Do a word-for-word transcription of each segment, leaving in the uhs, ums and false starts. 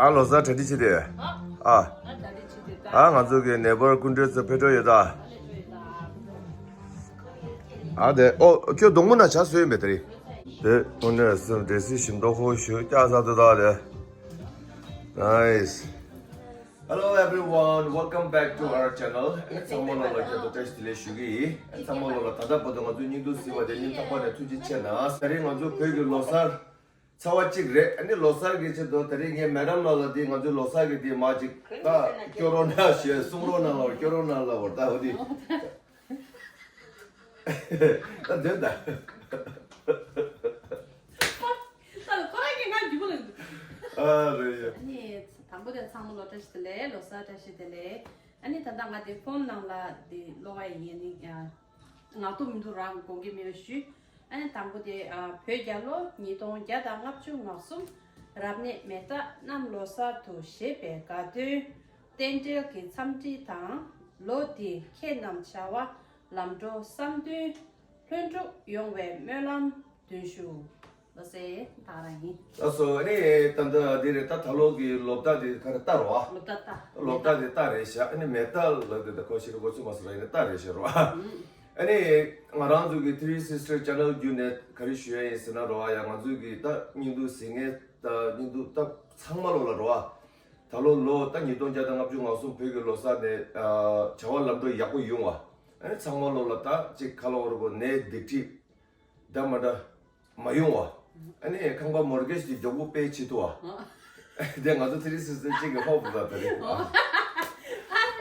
ཨ་ལོ་གསར་གྲ་སྒྲིག་བྱེད་དེ། ཨ། ཨ་ང་ཚོ་གི་ནེ་བར་སྐུ་མགྲོན་ཚོ་ཕེབས་འགྲོ་ཡོད་ད། ཨ་དེ་ཨོ་ཁྱོད་གདོང་མོ་ན་ཆ་བཟོས་ཡིན་པས་དེ་རིང་། དེ་ཁོང་ནས་སུ་འདྲེ་སྲིད་ཞིམ་མདོག་ཁོ་ཞུ་སྐྱག་ཟ་དུ་ད་དེ། Nice. Hello everyone, welcome back to our channel. ཚང་མ་ལོ་ལ་ཁྱེད་ཚོ་བཀྲ་ཤིས་བདེ་ལེགས་ཞུ་གི་ཡིན། ཚང་མ་ལོ་ལ་ད་ལྟ་བར་དུ་ང་ཚོའི་སྙིང་སྡུག་གཟིགས་པ་དེ་སྙིང་ཐག་པ་ནས་ཐུགས་རྗེ་ཆེ་གནང་། ད་རེས་ང་ཚོ་བོད་ཀྱི་ལོ་གསར་ཚར་བ་གཅིག་རེད། ཨ་ནི་ལོ་གསར་གྱི་ཆེད་དུ་ད་རེས་ངས་མེ་ཌམ་ལགས་ལ་དེ་ང་ཚོའི་ལོ་གསར་གྱི་དེ་མ་ཅིག་ད་སྐྱོར་རོགས་གནང་ཞེས་གསུང་རོགས་གནང་ལབ། སྐྱོར་རོགས་གནང་ལབ་པར་ད་འོ་དེ་ད་འདོན་ད། ད་ཁོ་རང་གིས་ང་རྒྱུ་མ་ལ་འདུག་ཨ་རེད་ཡ། ཨ་ནི་དང་པོ་དེ་ཚང་མ་ལོ་བཀྲ་ཤིས་བདེ་ལེགས། ལོ་གསར་བཀྲ་ཤིས་བདེ་ལེགས། ཨ་ནི་ད་ལྟ་ང་དེ་ཕོན་ནང་ལ་དེ་ཀློག་པ་ཡིན། ཨ་ནི་ཡ། ངག་ཐོག་མི་འདུག་རང་དགོངས་ཀྱི་མེད་པ་ཞུས། ཨ་ནི་དང་པོ་དེ་ཨ་བོད་རྒྱལ་ལོ་ཉིས་སྟོང་བརྒྱ་དང་ལྔ་བཅུ་ང་གསུམ། རབ་གནས་མེ་རྟ་གནམ་ལོ་གསར་དུ་བཞད་པའི་དགའ་སྟོན། རྟེན་འབྲེལ་གྱི་འཚམས་འདྲི་དང་། ལོ་འདིའི་ཁྱེད་རྣམས་བྱ་བ་ལམ་འགྲོ་བསམ་དོན་ལྷུན་གྲུབ་ཡོང་བའི་སྨོན་ལམ་འདོན་ཞུ། ལགས་སེ། ད་རང་ཡིན། ལགས་སོ། ཨ་ནི་ད་ལྟ་འདི་རེད། ད་ད་ལོ་གི་ལོ་རྟགས་འདི་ག་རེ་རྟ་རོ་ཨ། ལོ་རྟགས་རྟ། ལོ་རྟགས་འདི་རྟ་རེད་ཤག་ཨ་ནི་མེ་རྟ་ལབ་དུས་ད་ཁོ་ཤི་རི་གོ་ཚུ་མ་སོ་ར་ཡིན་ན་རྟ་རེད་ཤག་རོ་ཨ། ཨ་ནི་ང་རང་ཚོ་གི་Three Sister Channel བརྒྱུད་ནས་ག་རེ་ཞུ་ཡ་ཡིན་ཟེར་ན་རོ་ཨ། ཡ་ང་ཚོ་གི་ད་སྙིང་སྡུག་གཟིགས་མཁན་ད་སྙིང་སྡུག་ད་ཚང་མ་ལོ་ལ་རོ་ཨ། ད་ལོ་ལོ་ད་ཉིས་སྟོང་བརྒྱ་དང་ལྔ་བཅུ་ང་གསུམ་བོད་ཀྱི་ལོ་གསར་ནས་བྱ་བ་ལམ་འགྲོ་ཡག་པོ་ཡོང་བ། ཨ་ནི་ཚང་མ་ལོ་ལ་ད་ཅིག་ཁ་ལོ་རུ་གོ་ནད་སྡིག་སྒྲིབ་འདྲ་མ་འདྲ་མ་ཡོང་བ། ཨ་ནི་ཁང་པ་མོར་གེཇ་དེ་མགྱོགས་པོ་པེ་བྱེད་ཐུབ་བ། དེ་ང་ཚོ་Three Sister གཅིག་གི་ཧོབ་ལ་ད་རེད།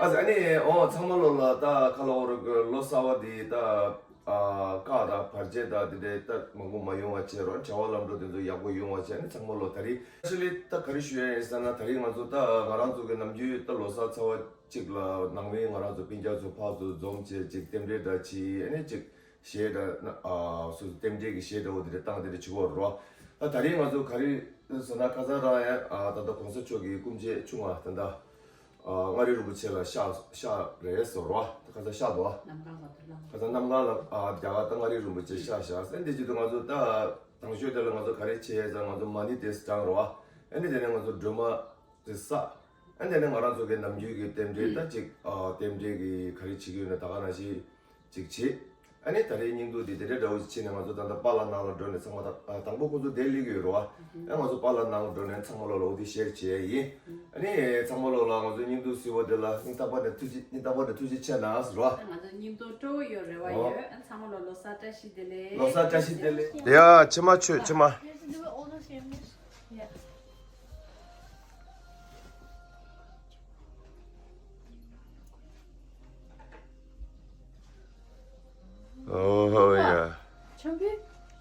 ཨ་ཨ་ནི་ཨོ་ཚང་མ་ལོ་ལ་ད་ཁ་ལོ་རུ་གོ་ལོ་གསར་བ་དེ་ད། ཨ་བཀག་དང་བར་ཆད་དང་དེ་འདྲའི་ད་མང་པོ་མ་ཡོང་བ་བྱེད་རོགས། བྱ་བ་ལམ་འགྲོ་དེ་ཚོ་ཡག་པོ་ཡོང་བ་བྱས་ནས་ཚང་མ་ལོ་ད་རེས་ཨེག་ཅུ་ལི་ད་ག་རེ་ཞུ་ཡ་ཡིན་ཟེར་ན། ད་རེས་ང་ཚོ་ད་ང་རང་ཚོ་གི་ནམ་རྒྱུན་ད་ལོ་གསར་ཚར་བ་གཅིག་ལ་ནང་མི་ང་རང་ཚོ་སྤུན་ཀྱག་ཚོ་ཕར་ཚུར་འཛོམས་བྱས་ཅིག་རྟེན་འབྲེལ་འདྲ་བྱས། ཨ་ནི་ཅིག་གཞས་འདྲ་ཨ་སོ་སོ་རྟེན་འབྲེལ་གྱི་གཞས་འདྲ་བོ་དེ་འདྲ་བཏང་དེ་འདྲ་བྱེད་ཀྱི་ཡོད་རེད་རོ། ད་ད་རེས་ང་ཚོ་ག་རེ་ཟེར་ན་ཁ་སང་རང་ཡང་ཨ་ད་ལྟ་གོང་ས་མཆོག་གི་སྐུ་མཆེད་ཆུང་བ་ད་ལྟ། ཨ་མངའ་རིས་རིན་པོ་ཆེ་ལ་གཤགས་གཤགས་རེད་ཟེར་བ། ཁ་སང་གཤགས་འདུག་བ། གནམ་གང་ལ་དུ་ལངས། ཁ་སང་གནམ་གང་ལ་ཨ་རྒྱ་གར་ད་མངའ་རིས་རིན་པོ་ཆེ་གཤགས་བཞག་ཟེར། འདི་བྱེད་དུས་ང་ཚོ་ད་དང་ཤོས་དེ་ལ་ང་ཚོ་ག་རེ་བྱས་ཟེར། ང་ཚོ་མ་ཎི་དེ་བགྲངས་རོགས་ཨ། ཨ་ནི་དེ་ནས་ང་ཚོ་སྒྲོལ་མ་དེ་བསགས། ཨ་ནི་དེ་ནས་ང་རང་ཚོ་གི་ནམ་རྒྱུན་གྱི་རྟེན་འབྲེལ་ད་ཅིག་ཨ་རྟེན་འབྲེལ་གྱི་ག་རེ་བྱེད་ཀྱི་ཡོད་ན་ད་ག་ནང་བཞིན་ཅིག་བྱེད། ཨ་ནི་ད་རེས་སྙིང་སྡུག་འདི་དེ་འདྲའི་འདྲ་བོ་ཞིག་ཕྱིན་ནས་ང་ཚོ་ད་ལྟ་པཱ་ལགས་ནང་ལ་འགྲོ་ནས་ཚང་མ་ད་ཨ་དང་པོ་ཁོ་ཚོ་བསྡད་སླེབས་ཀྱི་ཡོད་རེད་བ། ཨ་ང་ཚོ་པཱ་ལགས་ནང་ལ་འགྲོ་ནས་ཚང་མ་ལོ་ལ་འོ་དེ་ཤེར་བྱེད་ཡ་ཡིན། ཨ་ནི་ཚང་མ་ལོ་ལ་ང་ཚོ་སྙིང་སྡུག་གཟིགས་པ་དེ་ལ་སྙིང་ཐག་པ་ནས་ཐུགས་རྗེ་སྙིང་ཐག་པ་ནས་ཐུགས་རྗེ་ཆེ་གནང་ཟེར་བ། ང་ཚོ་སྙིང་སྟོབས་སྤྲོ་བོ་ཡོད་རེ་བ་ཨོ། ཡོད། ཨ་ཚང་མ་ལོ་ལོ་གསར་བཀྲ་ཤིས་བདེ་ལེགས། ལོ་གསར་བཀྲ་ཤིས་བདེ་ལེགས། ཡ་ཕྱི་མ་ཆོས་ཕྱི་མ། ཨོ་ཧོ་ཡ། ཆང་བུ།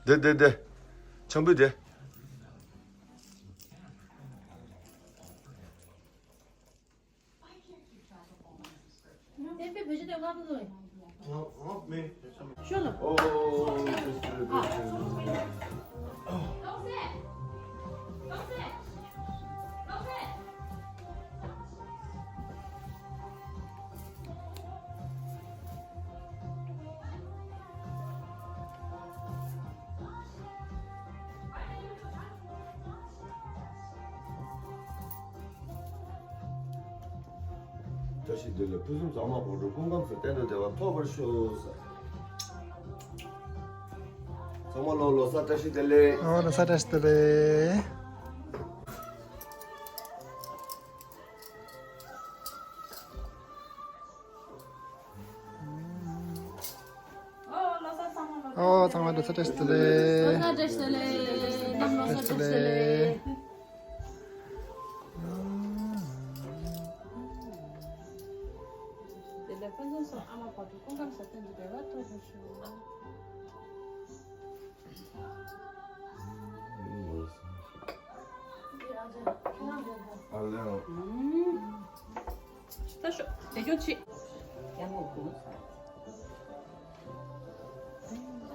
དེ་དེ་དེ། ཆང་བུ་དེ། བསྟན་པའི་བོད་ཆས་དེ་ལྔ་པོ་ལོས། ཤོ་ལ། ཨོ། བཀྲ་ཤིས་བདེ་ལེགས། ཕུན་སུམ་ཚོགས་པ་གོང་དུ་སྐུ་ཁམས་སུ་བརྟན་དུ་བདེ་བ་ཐོབ་པར་ཤོག་ཟེར། ཚང་མ་ལོ་ལོ་གསར་བཀྲ་ཤིས་བདེ་ལེགས། ཨོ་ལོ་གསར་བཀྲ་ཤིས་བདེ་ལེགས། ཨོ་ཚང་མ་ལོ་གསར་བཀྲ་ཤིས་བདེ་ལེགས། ལོ་གསར་བཀྲ་ཤིས་བདེ་ལེགས། ནམ་ལོ་གསར་བཀྲ་ཤིས་བདེ་ལེགས། བདེ་ལེགས་ཕུན་སུམ་ཚོགས། ཨ་མ་བར་དུ་སྐུ་ཁམས་སུ་བརྟན་དུ་བདེ་བ་ཐོབ་པར་ཤོག། ད་ཤོག་དེ་སྐྱོན་ཆེ། ཡང་མོ་ཀུན།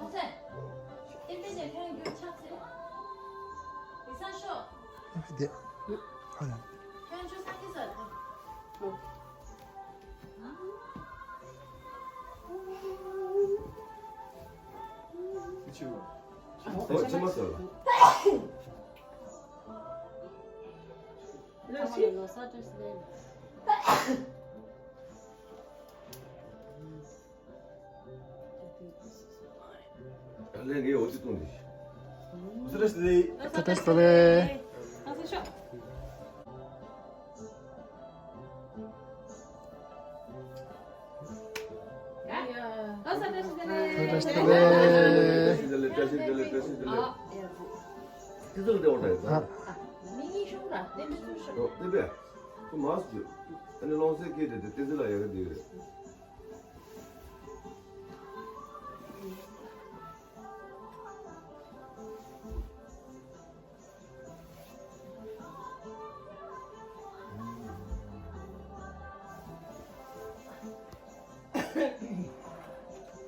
ཨ་ཙེ། ཨེ་པེ་ཅེ་ཁྱོད་རྒྱུ་ཆགས་ཚེ། ལི་སང་ཤོག་དེ། ཧ་ལམ། ཁྱོད་ཆུ་སང་གི་ཟ་ཐུབ། ཨོ་ཅི་མ་ཟོས་ལ། ལ་ལོ་གསར་བཀྲ་ཤིས་བདེ་ལེགས། ལས་ངའི་འོ་ཅི་གཏོང་དེ། ལོ་གསར་བཀྲ་ཤིས་བདེ་ལེགས། ལོ་གསར་བཀྲ་ཤིས་བདེ་ལེགས། ལོ་གསར་ཤོག་ལོ་གསར་བཀྲ་ཤིས་བདེ་ལེགས། བཀྲ་ཤིས་བདེ་ལེགས། བཀྲ་ཤིས་བདེ་ལེགས། བཀྲ་ཤིས་བདེ་ལེགས། བཀྲ་ཤིས་བདེ་ལེགས། ཨ། ཏི་ཙི་ལ་བདེ་བ་འདྲ་ཡོད་ད། མི་གཉིས་ཤོག་ར། དེ་མི་ཚོ་ཤོག་ཨོ་དེ་བས། ཁོ་མ་སུ་རྒྱུ། ཨ་ནི་ལོང་སེ་སྐད་དེ་དེ་ཏི་ཙི་ལ་ཡག་གི་འདུག་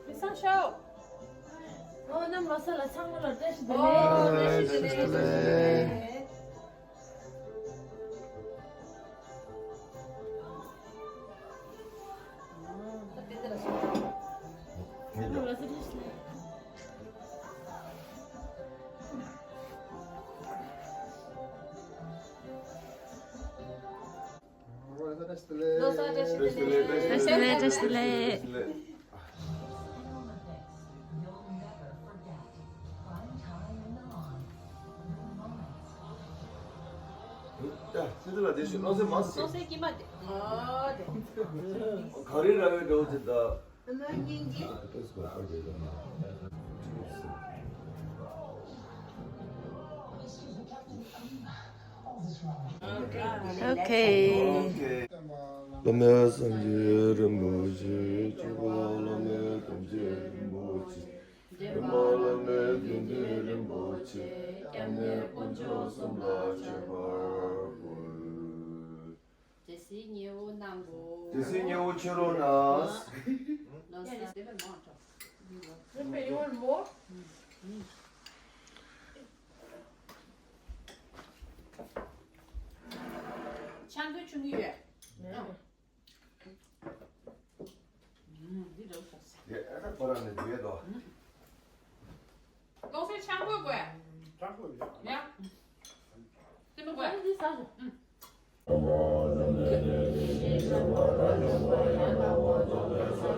མི་སང་ཤོག་ཨོ་རྣམ་ལོ་གསར་ལ་ཚང་མ་ལ་བཀྲ་ཤིས་བདེ་ལེགས། ཨོ་བཀྲ་ཤིས་བདེ་ལེགས། བཀྲ་ཤིས་བདེ་ལེགས། ལོ་གསར་བཀྲ་ཤིས་བདེ་ལེགས། བཀྲ་ཤིས་བདེ་ལེགས། བཀྲ་ཤིས་བདེ་ལེགས། བཀྲ་ཤིས་བདེ་ལེགས། ད་སི་ཏུ་ལ་དེ་ཞིག་ལོ་སེ་མ་སི། ལོ་སེ་ཀྱི་མ་དེ། ཨ་དེ། ག་རེ་ར་བའི་འགྲོ་ཅི་ད། ཨོ་ཁེ། བླ་མེད་སངས་རྒྱས་རིན་པོ་ཆེ། སྐྱོབ་པ་བླ་མེད་ཐམས་ཅད་རིན་པོ་ཆེ། འདྲེན་པ་བླ་མེད་དགེ་འདུན་རིན་པོ་ཆེ། སྐྱབས་གནས་དཀོན་མཆོག་གསུམ་ལ་མཆོད་པར་འབུལ། དེ་སྲིད་ཉེ་བོ་གནང་གོ། དེ་སྲིད་ཉེ་བོ་ཁྱེར་རོགས་གནང་། ལོ་སར་དེ་བས་མང་དྲགས། Remember, you want more? ཆང་གོས་ཆུང་གི་ཡོད། འདི་རོགས་ཤོག་ཟེར། ཡ་ཨ་ད་ཁོ་རང་ནས་འདི་ཡོད་དོ། ལོ་སར་ཆང་གོས་དགོས། ཆང་གོས་ཡོད། ཡ། སེམས་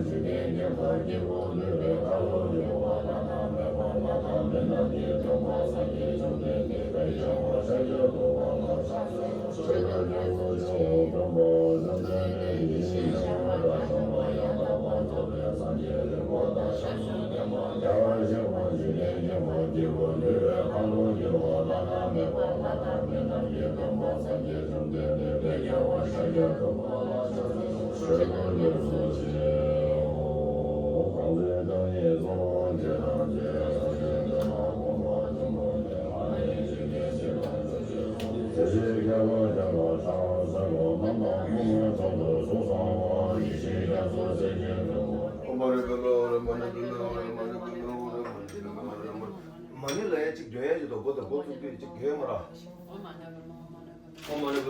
པ་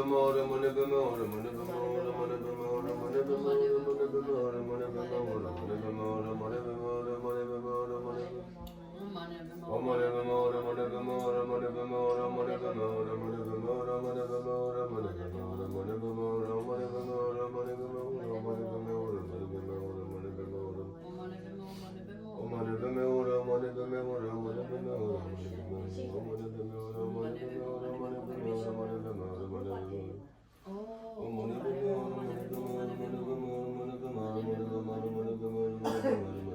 དགོས། འདི་ཟ་ཞོག་མ་ཎི་ལ་ཡ་གཅིག་འདོན་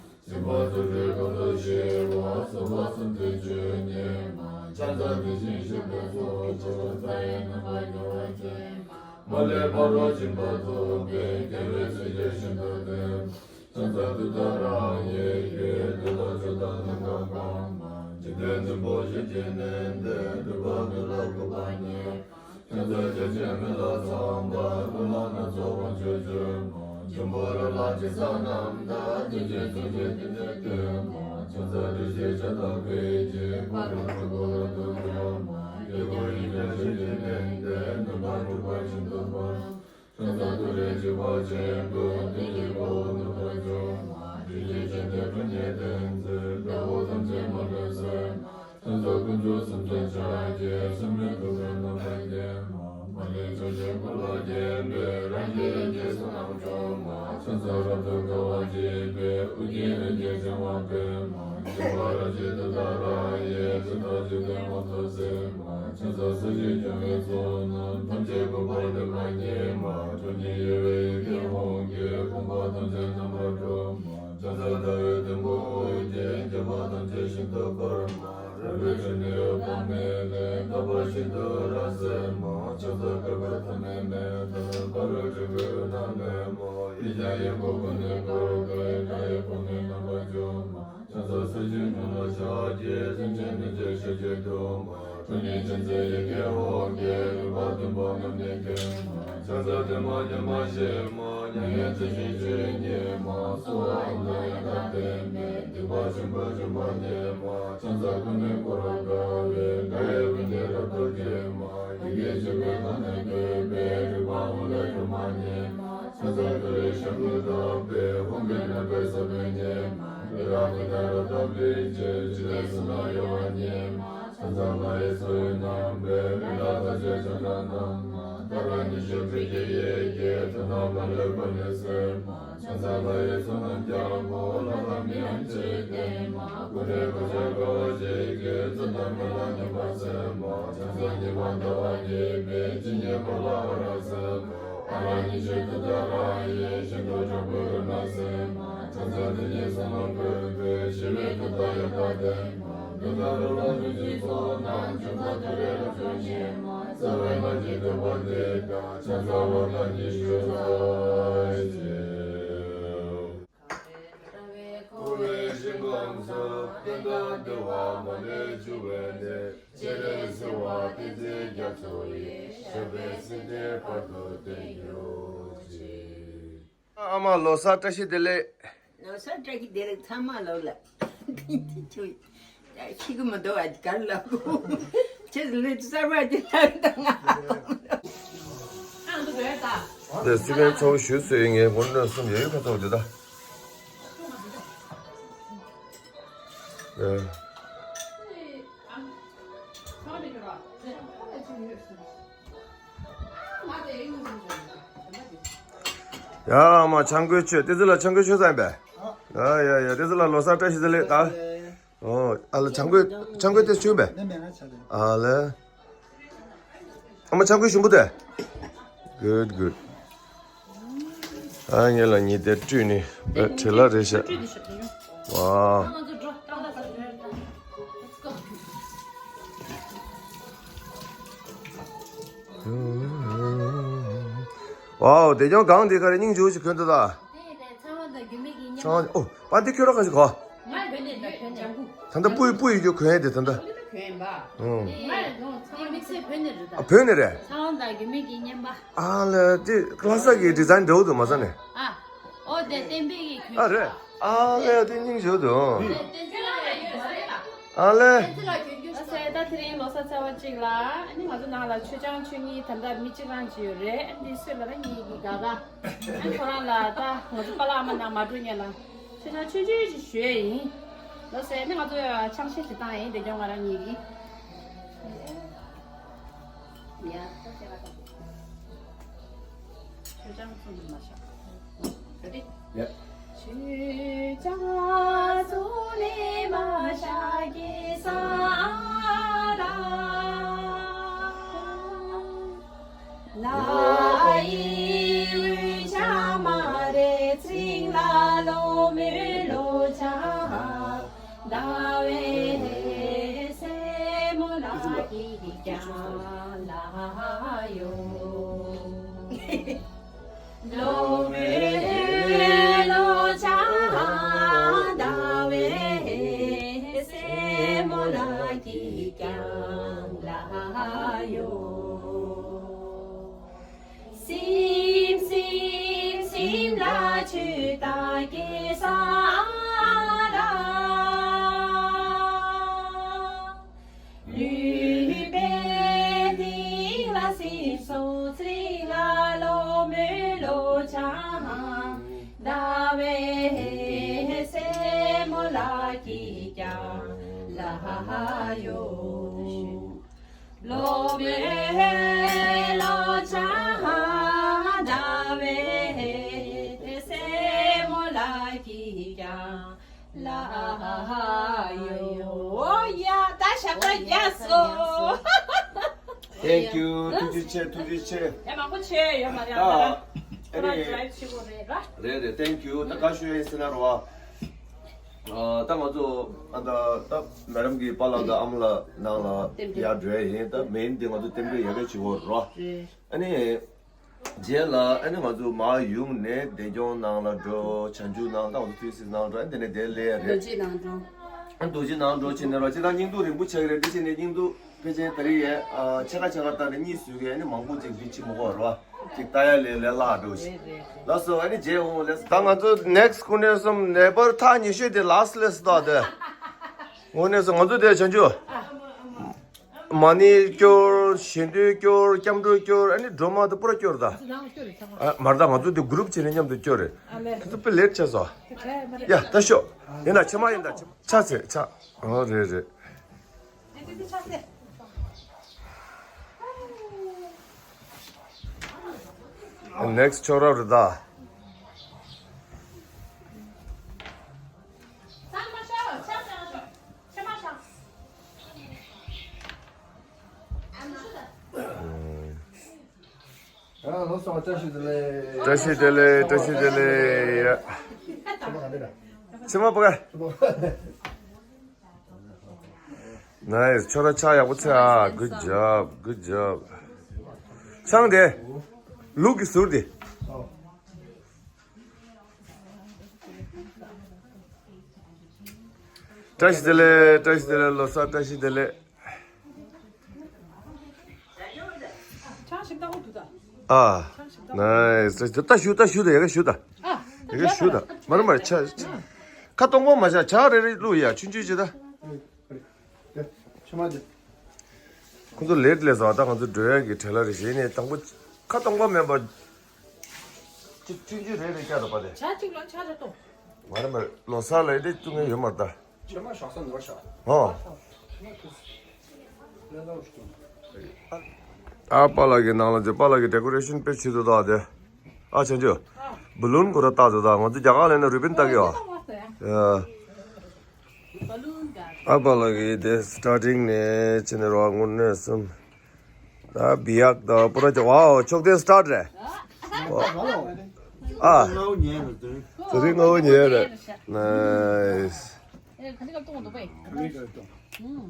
ཡ་ཡོད་དོ། མགོ་དང་མགོ་བཙུགས་དུས་གཅིག་འདོན་མ་ར། ཕྱག་འཚལ་དེ་བཞིན་གཤེགས་པའི་གཙོ་བོ། ཆེ་བ་མཐའ་ཡས་རྣམ་པར་རྒྱལ་བ་ཆེ། མ་ལུས་ཕ་རོལ་ཕྱིན་པ་རྫོགས་པའི། རྒྱལ་བའི་སྲས་ཀྱིས་ཤིན་ཏུ་བསྟེན། ཕྱག་འཚལ་ཏུཏྟཱ་ར་ཡེ། ཡུལ་དུས་དང་ཆོས་དང་གནས་སྐབས་གང་། འཇིག་རྟེན་ཚོགས་པ་བཞི་གྱིས་མནན་ཏེ། སྒྲིབ་པ་མེད་ལ་གུས་པ་བསྙེན། ཕྱག་འཚལ་བརྒྱ་བྱིན་མེ་ལྷ་ཚངས་པ། ཀུན་ལ་སྣ་ཚོགས་དབང་ཕྱུག་བཅོམ། འབྱུང་པོ་རོ་ལངས་ཅན་རྩ་རྣམས་དང་། དུས་ཀྱི་གཙུག་གི་རྟེན་འདིར་བསྟེན། ཕྱག་འཚལ་ཏུ་ཞེས་བྱ་བདག་ཕལ་ཆེར། ཕ་རོལ་འཁྲུལ་འཁོར་ལ་ཐུག་འགྱུར་མ། སྐྱེ་སྒོ་ཡི་གེགས་བྱས་ཀྱིས་མནན་ཏེ། ནུབ་པ་འཁྲུལ་པ་ཤིན་ཏུ་འབར། ཕྱག་འཚལ་ཏུ་རེ་འཇིགས་པ་ཆེན་པོས། དུས་ཀྱི་དཔའ་བོ་ནུབ་པར་འཇོམས་མ། རིགས་ཀྱི་སྤྱན་ལྡན་ཕོ་ཉའི་གདན་འཛིན། དགྲ་བོ་ཐམས་ཅད་མ་ལུས་གསོད་མ། ཕྱག་འཚལ་དཀོན་མཆོག་གསུམ་མཚོན་ཕྱག་རྒྱའི། སྲིད་མེད་ཐུགས་ཀར་རྣམ་པར་བརྒྱན་མ། མ་ལུས་ཕྱོགས་བཅུའི་འཁོར་ལོ་བརྒྱན་པའི། རང་གི་ཡེ་ཤེས་གསུང་རྣམས་བཅོམ་མ། ཕྱག་འཚལ་རབ་ཏུ་དགའ་བ་བརྗིད་པའི། ཨོ་རྒྱན་རིགས་ཀྱི་ཕྲེང་བ་སྤེལ་མ། འཇིགས་པ་རབ་བྱེད་ཏུཏྟཱ་ར་ཡེ། སྲིད་མཐའ་ཇི་སྟེ་མང་དུ་གཟིགས་མ། ཕྱག་འཚལ་སྲིད་ཞིའི་སྐྱོང་བའི་ཚོགས་རྣམས། ཐམས་ཅད་གུས་པར་མདུན་ལ་བསྙེན་མ། ཁྲོ་གཉེར་གཡོ་བའི་ཡི་གེ་ཧཱུྃ་གིས། ཕོངས་པ་ཐམས་ཅད་རྣམ་པར་སྒྲོལ་མ། ཕྱག་འཚལ་ཟླ་བའི་དུམ་བུ་དབུས་ཀྱི། རྒྱལ་བ་ཐམས་ཅད་ཤིན་ཏུ་འཁོར་མ། རལ་པའི་ཁྲོད་ནས་འོད་དཔག་མེད་ལས། འཕགས་པ་ཤིན་ཏུ་རབ་གསལ་མ། ཕྱག་འཚལ་གུས་པས་ཐོགས་མེད་མེ་ཏོག་ཕ་རོལ་ཕྲེང་བའི་དབུས་ན་གནས་མ། ཡིད་ཀྱང་ཡི་གེ་ཀུན་ནས་བསྐོར་བའི། སྒྲ་ཡི་གོ་མེ་རྣམ་པར་འཇོམས་མ། ཕྱག་འཚལ་སྲིད་ཞིའི་ཁྱུང་ལ་ཕྱག་བགྱི། སེམས་ཅན་ཐམས་ཅད་ཞལ་གྱིས་བསྡུ་མ། ཁྲོ་གཉེར་ཅན་མཛད་ཡི་གེ་ཧཱུྃ་གིས། རིག་པ་བདུན་པོ་ངག་ནས་སྐྱེས་མ། ཕྱག་འཚལ་བདེ་མ་ཁྱད་མ་ཞི་མ། མྱ་ངན་འདའ་ཞིང་སྤྱོད་པ་ཉིད་མ། གསོལ་བ་འོ་དོད་ཡང་དག་ལྡན་པའི། སྡིག་པ་ཆེན་པོ་འཇོམས་པ་ཉིད་མ། ཕྱག་འཚལ་ཀུན་ནས་བསྐོར་རབ་དགའ་བའི། དགའ་བའི་ཀུན་ཏུ་རབ་ཏུ་བརྒྱན་མ། ཡི་གེ་བཅུ་པའི་ངག་ནས་བཀོད་པའི། རིག་པ་དབུ་ལ་གྱུར་པ་ཉིད་མ། ཕྱག་འཚལ་ཏུ་རེའི་ཞབས་ཀྱིས་བཏེགས་པའི། ཧཱུྃ་གི་རྣམ་པའི་ས་བོན་ཉིད་མ། ཡི་རངས་ཀུན་ཏུ་རབ་བཏབ་པའི་ཕྱིར། འཇིག་རྟེན་གསུམ་ན་གཡོ་བ་ཉིད་མ། ཕྱག་འཚལ་ལྷ་ཡི་ཚོགས་དབྱིངས་རྣམ་པའི། རིགས་ལྔ་མཐའ་རྒྱས་ཕྱག་ན་བསྣམས་མ། ཏཱ་ར་ཉི་ཤུ་སྤོས་ཀྱི་གཡས་ཀྱིས། དོན་དག་མ་ལུས་པ་ནི་སེལ་མ། ཕྱག་འཚལ་ལྷ་ཡི་ཚོགས་རྣམས་ཀྱང་ངོ་། ལྷ་དང་མིའམ་ཅི་ཡིས་བསྟེན་མ། སྐུ་ལས་འཕོ་བྱ་དགའ་བ་བརྗིད་ཀྱིས། རྩོད་ལྡན་མི་ལ་སྙོམས་པར་སེལ་མ། ཕྱག་འཚལ་ཉི་མ་ཟླ་བ་གཉིས་པའི། ཇི་སྙེད་པ་ལ་འོད་རབ་གསལ་མ། ཨ་ར་ཉི་ཤུ་ཏུཏྟཱ་ར་ཡེ། ཤིན་ཏུ་དྲག་པོའི་རོ་མྱགས་སེལ་མ། ཕྱག་འཚལ་དེ་ཉིད་གསུང་རྣམས་བཀོད་པའི། ཞི་བའི་ཏུཏྟཱ་ཡང་དག་ལྡན་མ། ཏུཏྟཱ་རོ་ལངས་རིགས་ཀྱི་ཚོགས་རྣམས། འབྱུང་ལྡན་ཏུ་རེ་རབ་འབྱུང་ཉིད་མ། རྩ་བའི་ལྷ་ཉིད་བསྟོད་པ་འདི་དག་ཕྱག་འཚལ་བ་དང་ཉི་ཤུ་རྩ་གཅིག་འཁོར་བའི་ཞིང་ཁམས་སུ། ཕན་དང་བདེ་བ་མ་ལུས་འབྱུང་བའི་གནས། སྤྱན་རས་གཟིགས་དབང་བསྟན་འཛིན་རྒྱ་མཚོ་ཡི། ཞབས་པད་སྲིད་མཐའི་བར་དུ་བརྟན་གྱུར་ཅིག་ཨ་མ་ལོ་གསར་བཀྲ་ཤིས་བདེ་ལེགས། ལོ་གསར་བཀྲ་ཤིས་བདེ་ལེགས། ཚང་མ་ལོ་ལ་ཁྱོད་ཤི་གི་མི་འདུག་བ། ག་རེ་ལབ་དགོས། ཁྱེད་ལུས་གསར་པ་དེ་ལ་དང་། དེ་སི་པན་ཚོགས་ཞུ་སྲོལ་ངས་སྒོར་སྣོད་གསུམ་ཡོད་ཡོད་ཁ་ཚོགས་འདི་ད། ཨེ། ཡ་མ་ཆང་གོས་མཆོད། ཏི་ཙི་ལ་ཆང་གོས་མཆོད་ཙང་པས། ཡ་ཡ་ཡ། ཏི་ཙི་ལ་ལོ་གསར་བཀྲ་ཤིས་བདེ་ལེགས་ད། ཨོ། ཨ་ལ་ཆང་གོས་ཆང་གོས་ཏི་ཙི་མཆོད་པས། ཨ་ལ། ཨ་མ་ཆང་གོས་ཞིམ་པོ་དེ། Good, good. ཨ་ངེད་ལ་ཉི་ཟླའི་སྤྲུལ་ནི་བྲེལ་ལ་རེད་ཤག་ཝ། ཝའོ། དེ་ཀྱང་གང་དེ་ག་རེ་སྙིང་རྗེ་པོ་ཞིག་གོན་འདུག་ད། ཚང་མ་འདི་ཁྱོད་རང་ག་ཞིག་གོ། ང་བོད་ནས་འདྲ། བོད་ནས་ལྗང་གུ། ད་ལྟ་སྤུ་སྤུ་ཡོད་རྒྱུ་གོན་ཡ་དེ་ད་ལྟ། བོད་ནས་གོན་པ། ཨོ། ང་ཚང་མ་དམིགས་བསལ་བོད་ནས་རེད་ད། ཨ་བོད་ནས་རེད། ཚང་མ་འདི་ཁྱོད་རང་གི་རྔན་པ། ཨ་ལ་དེ་ལྷ་ས་གི་ཌི་ཛའིན་འདྲ་བོ་འདུག་མ་ས་ནས། ཨ། ཨོ་དེ་བསྟན་པའི་གི་གོན། ཨ་རེད། ཨ་ལ་དེ་སྙིང་རྗེ་པོ་འདུག་དེ་བསྟན་པ་ལ་ཡོད་ས་རེད་ད། ཨ་ལ། བསྟན་པ་ལ་གྱོན་རྒྱུ་ཞིག་ད་དེ་རིང་ལོ་གསར་ཚེས་པ་གཅིག་ལ་ཨ་ནི་ང་ཚོ་ནང་ལ་མཆོད་ཆང་མཆོད་མཁན་ད་ལྟ་མི་གཅིག་རང་ཅིག་ཡོད་རེད། ཨ་ནི་སུ་ལ་ར་ཉིད་ཀྱི་དགའ་དགའ། ཨ་ཁོ་རང་ལ་ད་ང་ཚོ་པཱ་ལགས་ཨ་མ་ནང་མ་འགྲོ་ཉེ་ལ་ཆེ་ཆང་ཆུང་ཆུང་ཞིག་ཞུ་ཡ་ཡིན། ལོ་ཟེར་ནི་ང་ཚོ་ཆང་ཤས་ཤིག་བཏང་ཡིན། དེ་སྐྱོང་ང་རང་ཉིད་ཀྱིས་ཡ་ཆེ་ཆང་ཚོ་འདི་མ་བཞག་ག་དེ། ཡ། ཀྱིས་ཀྱང་ལ་ཡོད། ལོ་མེ་ལོ་ཆང་ཟླ་བའི་སྲས་མོ་ལགས་ཀྱིས་ཀྱང་ལ་ཡོད། སིམ་སིམ་སིམ་ལ་ཆུ་དང་སྐྱེ་ས་ལ། ལུས་པའི་གཏིང་ལ་སིམ་སོང་ཚེ་ང་ལོ་མོའི་ལོ་ཆང་ཟླ་བའི་སྲས་མོ་ལགས་ཀྱིས་ཀྱང་ལ་ཡོད། ལོ་མེ་ལོ་ཆང་ཟླ་བའི་སྲས་མོ་ལགས་ཀྱིས་ཀྱང་ལ་ཡོད། ཡ་ད་ཞབས་བྲོ་རྒྱག་སོང་། Thank you. ཐུགས་རྗེ་ཆེ། ཐུགས་རྗེ་ཆེ། ཡ་མང་པོ་བྱས་ཡོད་མ་རེད། ད་ཨ་ད་ཨ་ཁོ་རང་ནི་ཌ་རའེབ་བྱེད་དགོས་རེད་ར། རེད་རེད། Thank you. ད་ག་ཞུ་ཡ་ཡིན་ཟེར་ན་རོ། ཨ་ད་ང་ཚོ་ཨ་ད་ད་མེ་ཌམ་གི་པཱ་ལགས་དང་ཨ་མ་ལགས་ནང་ལ་རྟེན་འབྲེལ་ཡར་འགྲོ་ཡ་ཡིན། ད་མེན་འདི་ང་ཚོ་རྟེན་འབྲེལ་ཡག་ག་བྱེད་དགོས་རོ། རེད། ཨ་ནི་རྗེས་ལ་ཨ་ནི་ང་ཚོ་མར་ཡོང་ནས་བདེ་སྐྱོང་ནང་ལ་འགྲོ། བྱང་ཆུབ་ནང་ད་ང་ཚོ་ཐུགས་སྲས་ནང་འགྲོ། ཨ་ནི་དེ་ནས་དེ་ལས་རེད། རྡོ་རྗེ་ནང་འགྲོ། ཨ་རྡོ་རྗེ་ནང་འགྲོ་བྱས་ནས་རོ། ཅི་ད་བརྙན་ཐུང་རིང་པོ་ཆགས་ཀྱི་རེད། འདི་བྱས་ནས་བརྙན་ཐུང་ཕལ་ཆེར་ད་རེས་ཡས་ཨ་ཕྱེད་ཀ་ཕྱེད་ཀ་བཏང་ནས་གཉིས་བཟོས་ཀྱི། ཨ་ནི་མང་པོ་ཅིག་འདི་ཕྱི་མ་གོ་རོ། ཅིག་ལྟ་ཡ་ལས་ལས་སླ་འགྲོ་ཞིག་ལགས་སོ། ཨ་ནི་རྗེས་འོང་ལས་ད་ང་ཚོ་ནེག་སི་ཀུན་ནས་གསུམ་ནེ་པར་ཐག་ཉེ་ཤོས་དེ་ལ་སི་ལེ་སི་ད་དེ་དངོས་གནས་སུ་ང་ཚོ་དེ་བྱང་ཆུབ། མ་ཎི་སྐྱོར། བཞེས་འདོན་སྐྱོར། སྐྱབས་འགྲོ་སྐྱོར། ཨ་ནི་སྒྲོལ་མ་དང་པུ་ར་སྐྱོར་ད། ཨ་མར་ད་ང་ཚོ་དེ་གུ་རུབ་བྱས་ནས་མཉམ་དུ་སྐྱོར་རེད། ཁྱེད་ཚོ་དཔེ་ལེཊ་བྱས་སོ། ཡ་ད་ཤོག་ཡིན་ད་ཕྱི་མ་ཡིན་ད་ཕྱི་མ་ཆ་ཚེ་ཆ། ཨོ་རེད་རེད། ནེག་སི་ཕྱོགས་ར་རེད་ད། ཨ་ལོ་སོ་བཀྲ་ཤིས་བདེ་ལེགས། བཀྲ་ཤིས་བདེ་ལེགས། བཀྲ་ཤིས་བདེ་ལེགས། ཕྱི་མ་ག་འདི་ར། ཕྱི་མ་པ་ག། ནའིས། ཁྱོད་ར་ཕྱག་ཡག་པོ་འཚལ་ཨ། Good job, good job. ཆང་དེ་ལུག་གི་ཟུར་དེ། བཀྲ་ཤིས་བདེ་ལེགས། བཀྲ་ཤིས་བདེ་ལེགས། ལོ་གསར་བཀྲ་ཤིས་བདེ་ལེགས། ཨ། ནའིས། ད་ཞུ་ད་ཞུ་ད་ཡ་ག་ཞུ་ད། ཡ་ག་ཞུ་ད། མ་རེད་མ་རེད། ཆ་ཆ། ཁ་སྟོང་པ་མ་བཞག་ཆ་རེ་རེ་བླུགས་ཡ། ཆུང་ཆུང་ཅིག་ད། ཁོ་ཚོ་ལེཊ་ལས་སོང་། ད་ང་ཚོ་འགྲོ་ཡ་གི་བྲེལ་བ་རེད། གཞི་ནས་དང་པོ་ཁ་སྟོང་པ་མེད་པ། ཆུང་ཆུང་རེ་རེ་བཀྱག་ད་པ་དེ། ཆ་གཅིག་ལ་ཆ་རེ་གཏོང་། མ་རེད་མ་རེད། ལོ་གསར་ལ་དེ་བཙུགས་མཁན་ཡོད་མ་རེད་ད། ཨོ། ཨ་པཱ་ལགས་ཀྱི་ནང་ལ་ཚེ་པཱ་ལགས་ཀྱི་ཌེ་ཀོ་རེ་ཤན་དཔེ་ཆེ་འདུག་ད་དེ། ཨ་ཆ་ཆོ། བུ་ལོན་ཁོ་ར་བཏགས་འདུག་ད། ང་ཚོ་རྒྱ་གར་ལ་ཡིན་ན་རི་བིན་བཏགས་ཀྱི་ཡོད། ཨ་པཱ་ལགས་ཀྱི་དེ་སི་ཊར་ཊིང་ནས་ཕྱིན་ནས་རོགས་དངོས་གནས་སེམས། ད་བི་ཡག་ད་པུ་ར་ཅོ་ཝའོ་ཆོག་དེ་སི་ཊར་ཊི་རེད། ཨ། དེ་རིང་ངོ་བོ་ཉལ་རེད། ནའིས།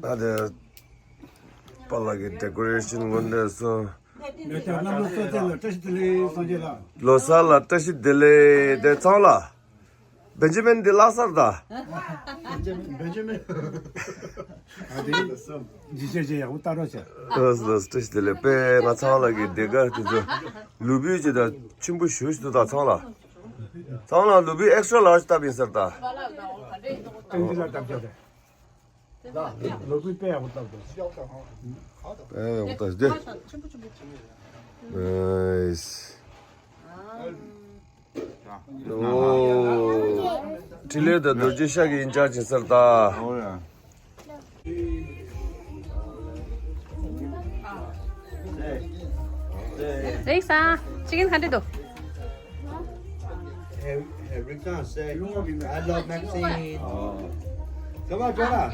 ཨ་དེ་པཱ་ལགས་ཀྱི་ཌེ་ཀོ་རེ་ཤན་དངོས་གནས་སོང་། ལོ་གསར་ལ་བཀྲ་ཤིས་བདེ་ལེགས། སངས་རྒྱས་ལགས། ལོ་གསར་ལ་བཀྲ་ཤིས་བདེ་ལེགས། དེ་ཚང་ལ། བེན་ཇི་མིན་འདི་བརླག་ས་རེད་ད། བེན་ཇི་མིན། ཨ་དེ་ཇི་ཆེ་ཆེ་ཡག་པོ་ལྟ་རོགས་བྱས། ལགས་ལགས། བཀྲ་ཤིས་བདེ་ལེགས། དཔེ་ང་ཚང་ལ་གི་བདེ་དགའ་དེ་ཚོ་ལུས་པོའི་ཅི་ད་ཆེན་པོ་ཞུ་ཞུ་ད་ཚང་ལ། ཚང་ལ་ལུས་པོའི་ཨེག་སི་ཊྲ་ལཱར་ཇི་བཏབ་ཡིན་ས་རེད་ད། ཏན་ཏན་ལ་བཏབ་ཆོག་རེད། ལོ་ཀུན་དཔེ་ཡག་པོ་བཏབ་འདུག་དཔེ་ཡག་པོ་བཏབ་འདུག་ནའིས། ཨོ། འཕྲིན་ལས་དང་རྡོ་རྗེ་ཤག་གི་ཨིན་ཅར་ཇི་ཡིན་ས་རེད་ད། རིག་སང་ཅི་གིན་ག་འདྲ་འདུག Hey, hey, Rick Tan, say, I love Maxine. Come on, Jonah.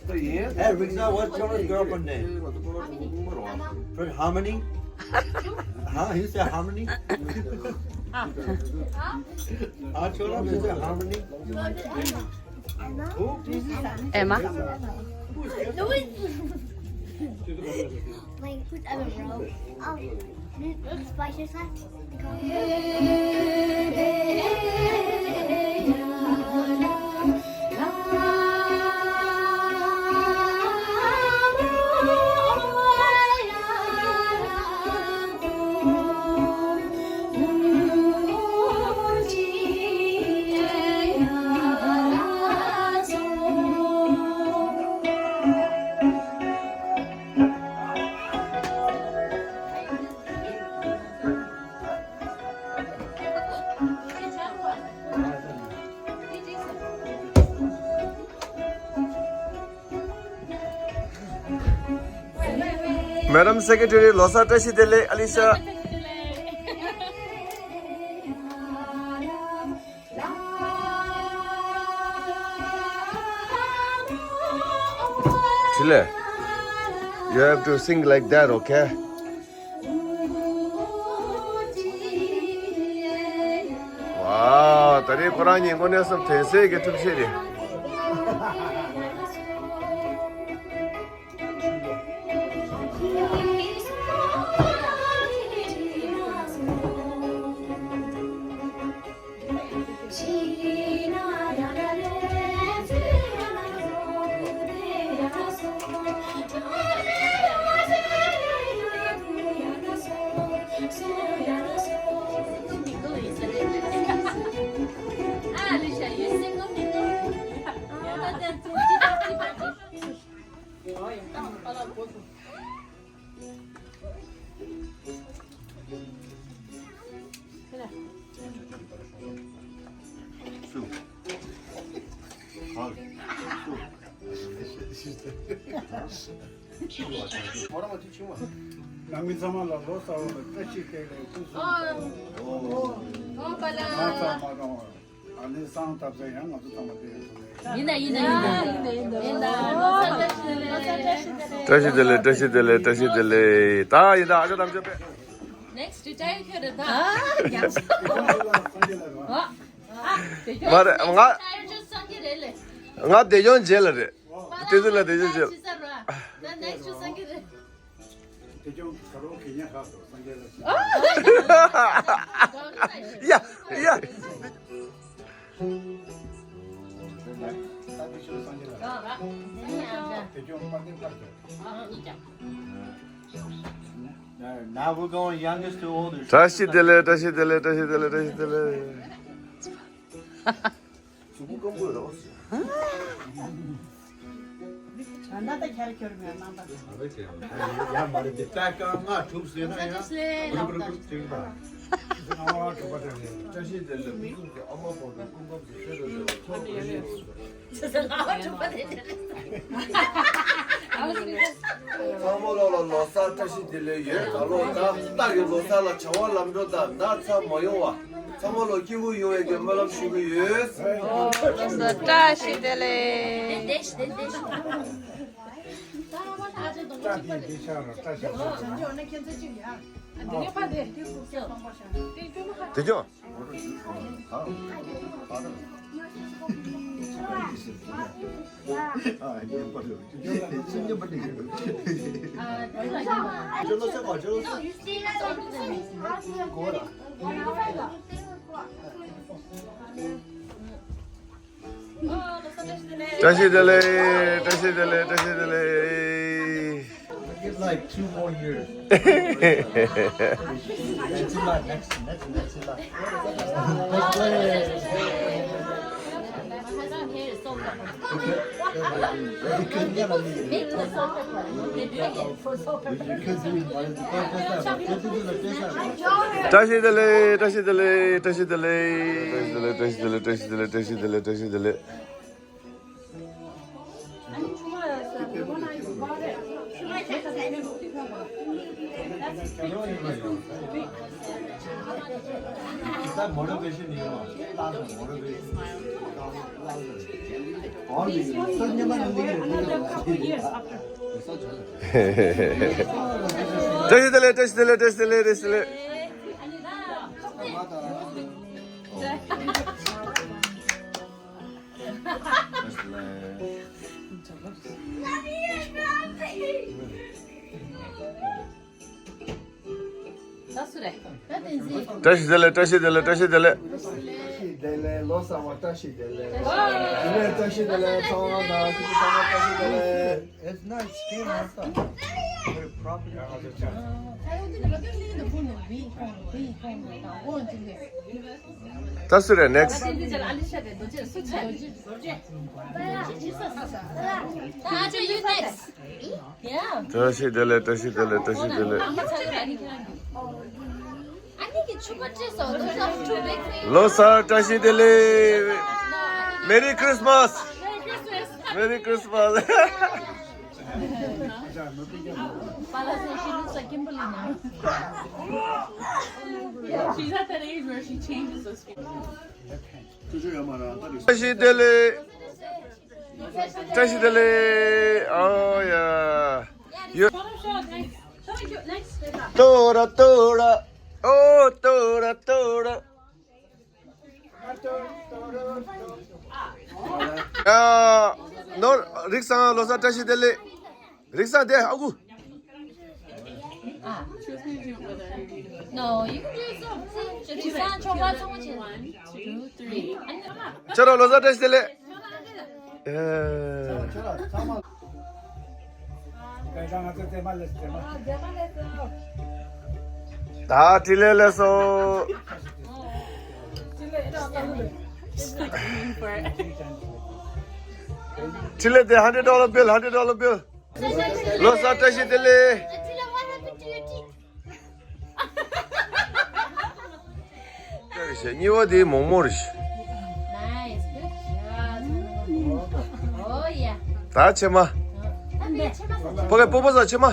Hey, Rick Tan, what's Jonah's girlfriend name? For Harmony? Huh? He said Harmony? Huh, Jonah? He said Harmony? Emma? Wait, who's Emma, bro? Oh, spice yourself. Madam Secretary, ལོ་གསར་བཀྲ་ཤིས་བདེ་ལེགས། ཨ་ལི་ཤ། ཁྲི་ལེ། You have to sing like that, okay? ཝའོ། ད་རེས་ཁོ་རང་གཉིས་དངོས་གནས་སུ་དོན་གསལ་གྱི་ཐུགས་རྗེ་རེད། ནང་མི་ཚང་མ་ལ་ལོ་གསར་བ་ལ་བཀྲ་ཤིས་བདེ་ལེགས། སྐུ་གཟུགས་བཟང་པོ། ང་ཚང་མ་རང་བ། ཨ་ནི་སང་ཐབས་ཟེར་ཡང་ང་ཚོ་ཚང་མ་བདེ་ཡོད་ཐུབ་རེད། ཡིན་ད་ཡིན་ད་ཡིན་ད་ཡིན་ད་ཡིན་ད། བཀྲ་ཤིས་བདེ་ལེགས། བཀྲ་ཤིས་བདེ་ལེགས། བཀྲ་ཤིས་བདེ་ལེགས། ད་ཡིན་ད། ཨ་ཅག་དམ་ཆོས་པས། Next retire ཁྱོད་རེད་ད། ཨ་ཡ། མ་རེད་ང་། Retire ཅོ་སངས་རྒྱས་རེད་ལེ། ང་བདེ་སྐྱོང་རྗེས་ལ་རེད། དེ་ཚོ་ལ་བདེ་སྐྱོང་རྗེས་ལ། ད་next ཅོ་སངས་རྒྱས་རེད། དེ་ཀྱང་ག་རོ་གི་ཉག་ཁག་ཏུ་སངས་རྒྱས་ལ་ཞིག་ཡ་ཡ། ད་དེ་ཤོད་སངས་རྒྱས་ལ་དེ་ཀྱང་པར་ཏེ་པར་ཏེ། Now we're going youngest to oldest. བཀྲ་ཤིས་བདེ་ལེགས། བཀྲ་ཤིས་བདེ་ལེགས། བཀྲ་ཤིས་བདེ་ལེགས། བཀྲ་ཤིས་བདེ་ལེགས། གཟུགས་པོ་སྐམ་པོ་རེད་པ། ད་ལྟ་ཁྱར་ཁྱོར་མེད་ནང་པ། ཡ་མ་རེད་དེ། ད་རྐང་ལྔ་གྲུབ་ཟེར་ན་ཡང་རུབ་རུབ་རུབ་ཅིག་པ། བཀྲ་ཤིས་བདེ་ལེགས། སྐུ་གཟུགས་ཀྱི་ཨ་མ་པོ་དང་སྐུ་ཁམས་ཀྱི་ཆོས་དང་འབྲེལ་བ་ཐོག་མ་ཡིན། ཚང་མ་ལོ་ལ་ལོ་གསར་བཀྲ་ཤིས་བདེ་ལེགས་ཡོད། ད་ལོ་ད་སྟག་གི་ལོ་གསར་ལ་བྱ་བ་ལམ་འགྲོ་དང་ན་ཚ་མ་ཡོང་བ། ཚང་མ་ལོ་སྐྱིད་པོ་ཡོང་བའི་གི་སྨོན་ལམ་ཞུ་གི་ཡོད། ལོ་གསར་བཀྲ་ཤིས་བདེ་ལེགས། བཀྲ་ཤིས་བདེ་ལེགས། བཀྲ་ཤིས་བདེ་ལེགས། དེ་ཀྱང་། བཀྲ་ཤིས་བདེ་ལེགས། བཀྲ་ཤིས་བདེ་ལེགས། བཀྲ་ཤིས་བདེ་ལེགས། Give like two more years. Next, next, next, next. བཀྲ་ཤིས་བདེ་ལེགས། བཀྲ་ཤིས་བདེ་ལེགས། བཀྲ་ཤིས་བདེ་ལེགས། བཀྲ་ཤིས་བདེ་ལེགས། བཀྲ་ཤིས་བདེ་ལེགས། བཀྲ་ཤིས་བདེ་ལེགས། བཀྲ་ཤིས་བདེ་ལེགས། བཀྲ་ཤིས་བདེ་ལེགས། བཀྲ་ཤིས་བདེ་ལེགས། བཀྲ་ཤིས་བདེ་ལེགས། བཀྲ་ཤིས་བདེ་ལེགས། བཀྲ་ཤིས་བདེ་ལེགས། བཀྲ་ཤིས་བདེ་ལེགས། ད་སུ་རེད། བཀྲ་ཤིས་བདེ་ལེགས། བཀྲ་ཤིས་བདེ་ལེགས། བཀྲ་ཤིས་བདེ་ལེགས། བཀྲ་ཤིས་བདེ་ལེགས། བཀྲ་ཤིས་བདེ་ལེགས། ལོ་གསར་པ་བཀྲ་ཤིས་བདེ་ལེགས། ཡུལ་ལས་བཀྲ་ཤིས་བདེ་ལེགས། ཚང་མ་དང་སྤུན་ཀྱག་ཚང་མ་བཀྲ་ཤིས་བདེ་ལེགས། It's nice. Came after. Very properly. ད་སུ་རེད། ནེགསི། བཀྲ་ཤིས་བདེ་ལེགས། བཀྲ་ཤིས་བདེ་ལེགས། བཀྲ་ཤིས་བདེ་ལེགས། བཀྲ་ཤིས་བདེ་ལེགས། ལོ་གསར་བཀྲ་ཤིས་བདེ་ལེགས། Merry Christmas. Merry Christmas. She's at that age where she changes those things. བཀྲ་ཤིས་བདེ་ལེགས། བཀྲ་ཤིས་བདེ་ལེགས། ཨོ་ཡ། ཡོ། ཏོ་ར་ཏོ་ར། ཨོ་ཏོ་ར་ཏོ་ར། ཡ། ནོར་རིགས་བཟང་། ལོ་གསར་བཀྲ་ཤིས་བདེ་ལེགས། རིགས་བཟང་དེ་ཨ་ཁུ། No, you can do it. རིགས་བཟང་ཆོ་ག་ཚང་མ་བྱེད། One, two, three. ཁྱོད་རང་ལོ་གསར་བཀྲ་ཤིས་བདེ་ལེགས། ཨེ། ད་དྲིན་ལན་ལེགས་སོ། དྲིན་ལན་དེ་hundred dollar bill, hundred dollar bill. ལོ་གསར་བཀྲ་ཤིས་བདེ་ལེགས། གཉིས་པ་དེ་མོག་མོག་རེད། Nice, good job. Oh, yeah. ད་ཕྱེ་མ། ཕ་གི་སྤོ་བོ་ས་ཕྱེ་མ།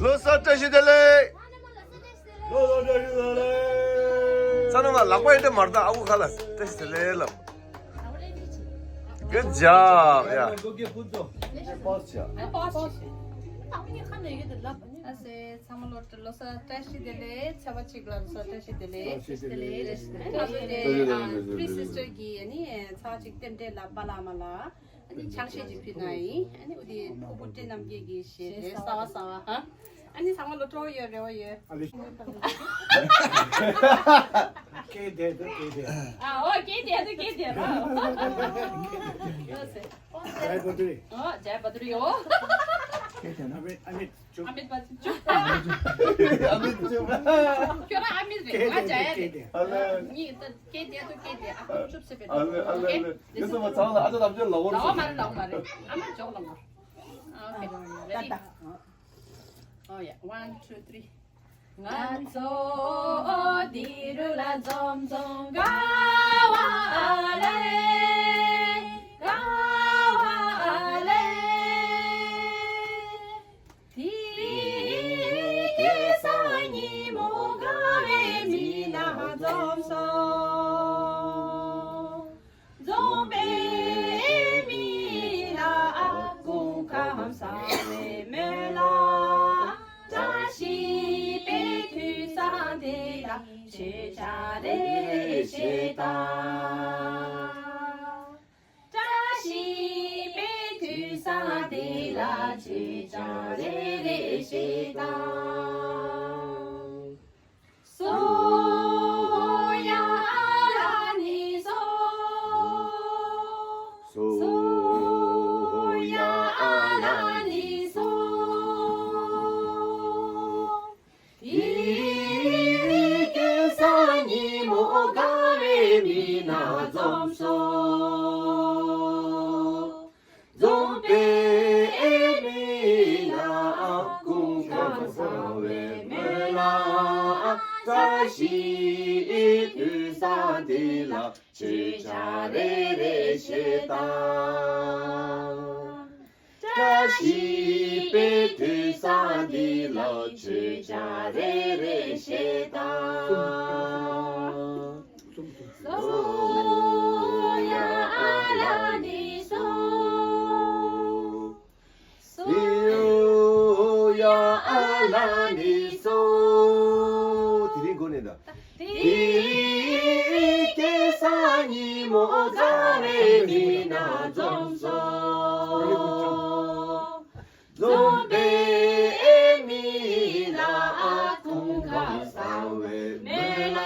ལོ་གསར་བཀྲ་ཤིས་བདེ་ལེགས། ཚ་ནང་ལ་ལག་པ་ཡིན་ཏེ་མར་ད་ཨ་ཁུ་ཁ་ལ་བཀྲ་ཤིས་བདེ་ལེགས་ལབ། Good job. Yeah. ཨ་སེ་ཚང་མ་ལོ་ལོ་གསར་བཀྲ་ཤིས་བདེ་ལེགས། ཚེས་པ་གཅིག་ལ་ལོ་གསར་བཀྲ་ཤིས་བདེ་ལེགས། བཀྲ་ཤིས་བདེ་ལེགས། ཨ་ནི་ང་ཚོ་དེ་ཨ་Three Sister གི་ཨ་ནི་ཚ་གཅིག་རྟེན་འབྲེལ་ལ་པཱ་ལགས་མ་ལགས། ཨ་ནི་ཆང་ཤས་ཅིག་ཕུལ་ན་ཡིན། ཨ་ནི་འོ་དེ་ཕུར་བུ་བསྟན་རྣམ་རྒྱལ་གྱི་གཞས་དེ་གསར་བ་གསར་བ། ཨ་ནི་ཚང་མ་ལོ་སྤྲོ་བོ་ཡོད། རེ་བ་ཡོད། ཨ་ལེ། སྐད་བདེ་འདུག་སྐད་བདེ། ཨ་འོ་སྐད་བདེ་འདུག་སྐད་བདེ་ར། ཇའི་བ་དུ་རི། ཨོ་ཇའི་བ་དུ་རི་ཡོ། སྐད་བདེ་ན། ཨ་མེད་ཨ་མེད། ཅུ། ཨ་མེད་པ་ཅུ། ཨ་མེད་ཅུ། ཁྱོད་རང་ཨ་མེད་རེད། ང་ཇའི་རེད། ཨ་ལེ། གཉིས་ད། སྐད་བདེ་འདུག་སྐད་བདེ། ཨ་ཁུ་ཆུབ་སེ་བེད། ཨ་ལེ་ཨ་ལེ་ཨ་ལེ། ཨོ་ཁེ། ཡོད་སོ་མ་ཚང་ལ་ཨ་ཅག་ལམ་ཅན་ལ་འོར་ལ་སོ། མ་རེད་ལ་མ་རེད། ཨ་མ་ཇོག་ལ་འོར། ཨོ་ཁེ། Ready? Oh yeah. One, two, three. ང་ཚོ་འདི་རུ་ལ་འཛོམས་འཛོམས་དགའ་བ་ཨ་ལེ། དགའ་བ་ཨ་ལེ། དེ་སྐྱེས་ས་ཉིན་མོ་དགའ་བའི་མི་ལ་འཛོམས་སོང་། འཛོམས་པའི་མི་ལ་སྐུ་ཁམས་བཟང་བའི་སྨོན་ལམ། བཀྲ་ཤིས་པའི་དུས་བཟང་འདི་ལ་མཆོད་ཆ་རེ་རེ་བཞེས་དང་། བཀྲ་ཤིས་པའི་དུས་བཟང་འདི་ལ་མཆོད་ཆ་རེ་རེ་བཞེས་དང་། སོ་ཡ་ཨ་ལ་ནི་སོ། སོ་ཡ་ཨ་ལ་ནི་སོ། དེ་རིང་སྐྱེས་ས་ཉིན་མོ་དགའ་བའི་མི་ལ་འཛོམས་སོང་། འཛོམས་པའི་མི་ལ་སྐུ་ཁམས་བཟང་བའི་སྨོན་ལམ། བཀྲ་ཤིས་དུས་བཟང་འདི་ལ་མཆོད་ཆ་རེ་རེ་བཞེས་དང་། བཀྲ་ཤིས་པའི་དུས་བཟང་འདི་ལ་མཆོད་ཆ་རེ་རེ་བཞེས་དང་། སོ་ཡ་ཨ་ལ་ནི་སོ། སོ་ཡ་ ཨ་ལ་ནི་སོ། དེ་རིང་འགོ་ནས་ད། དེ་རིང་སྐལ་བཟང་ཉིན་མོ་དགའ་བའི་མི་སྣ་འཛོམས་སོ། འཛོམས་པའི་མི་ལ་ཁོང་ཁ་གསང་བའི་མི་ལ།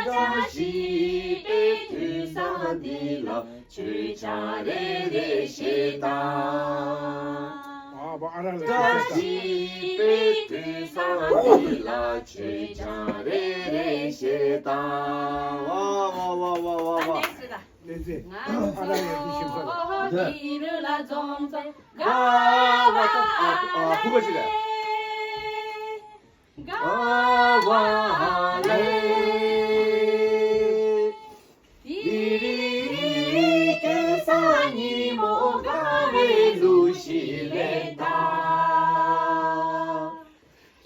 བཀྲ་ཤིས་པའི་དུས་བཟང་འདི་ལ་མཆོད་ཆང་རེ་རེ་བཞེས་དང་། བཀྲ་ཤིས་པའི་དུས་བཟང་འདི་ལ་མཆོད་ཆང་རེ་རེ་བཞེས་དང་། ཝ་ཝ་ཝ་ཝ་ཝ་ཝ། ལེགས་སེ། ང་ཚོ་དེ་རུ་ལ་འཛོམས་ཚོ། དགའ་བ་ཨ་ཨ་ཁུ་བ་ཅི་ལ། དགའ་བ་ལེ། དེ་རིང་སྐལ་བཟང་ཉིན་མོ་དགའ་བའི་གླུ་གཞས་ལེན་དང་།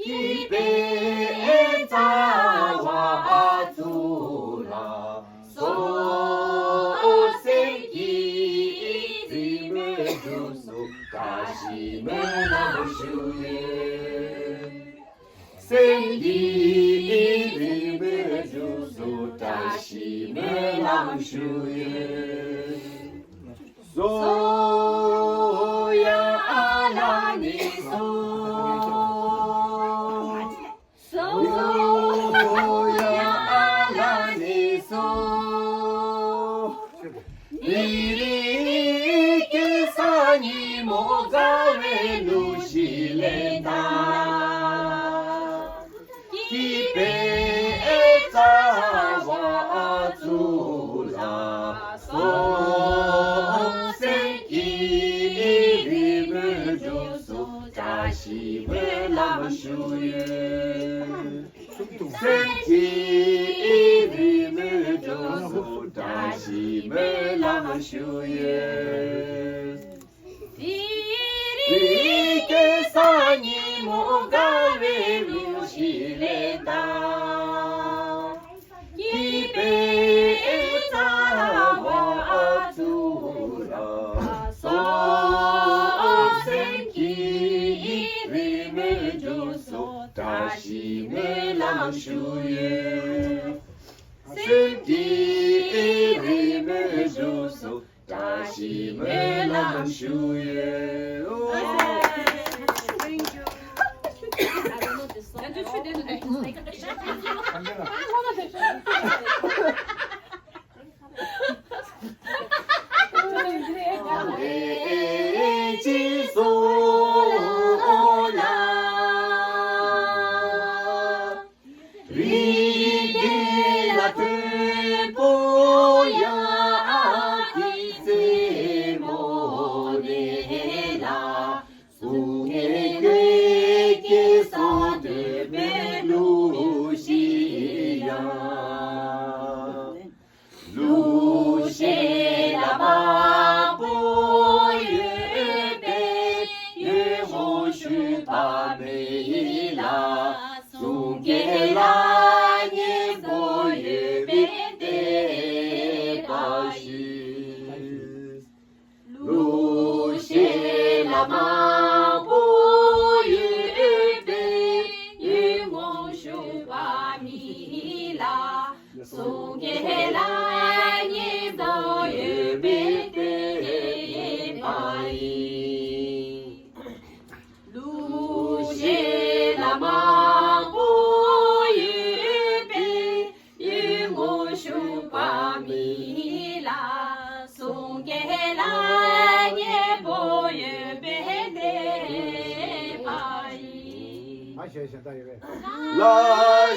སྐྱིད་པའི་རྩ་བ་ཚུར་ལ་སོ། སེམས་ཀྱི་རི་མོའི་འབྲུ་སོ། བཀྲ་ཤིས་སྨོན་ལམ་ཞུ་ཡོད། སེམས་ཀྱི་རི་མོའི་འབྲུ་སོ། བཀྲ་ཤིས་སྨོན་ལམ་ཞུ་ཡོད། སོ་ཡ་ཨ་ལ་ནི་སོ། སོ་ཡ་ཨ་ལ་ནི་སོ། དེ་རིང་སྐལ་བཟང་ཉིན་མོ་དགའ་བའི་གླུ་གཞས་ལེན་དང་། སྐྱིད་པའི་རྩ་བ་ཚུར་ལ་སོ། སེམས་ཀྱི་རི་མོའི་འབྲུ་སོ། བཀྲ་ཤིས་སྨོན་ལམ་ཞུ་ཡོད། སེམས་ཀྱི་རི་མོའི་འབྲུ་སོ། བཀྲ་ཤིས་སྨོན་ལམ་ཞུ་ཡོད། དེ་རིང་སྐལ་བཟང་ཉིན་མོ་དགའ་བའི་གླུ་གཞས་ལེན་དང་། སྐྱིད་པའི་རྩ་བ་ཚུར་ལ་སོ། སེམས་ཀྱི་རི་མོའི་འབྲུ་སོ། བཀྲ་ཤིས་སྨོན་ལམ་ཞུ་ཡོད། སེམས་ཀྱི་རི་མོའི་འབྲུ་སོ། བཀྲ་ཤིས་སྨོན་ལམ་ཞུ་ཡོད། གླུ་གཞས་ལ་མང་པོ་ཡོད་པས། ཡོད་ངོ་ཞུས་པ་མི་ལ། གསུང་སྐད་ལ་སྙན་པོ་ཡོད་པས་བལྟས་པ་ཡིན། གླུ་གཞས་ལ་མང་པོ་ཡོད་པས། ཡོད་ངོ་ཞུས་པ་མི་ལ། གསུང་སྐད་ལ་སྙན་པོ་ཡོད་པས་བལྟས་པ་ཡིན། གླུ་གཞས་ལ་མང་པོ་ཡོད་པས། ཡོད་ངོ་ཞུས་པ་མི་ལ། གསུང་སྐད་ལ་སྙན་པོ་ཡོད་པས་བལྟས་པ་ཡིན། ལ་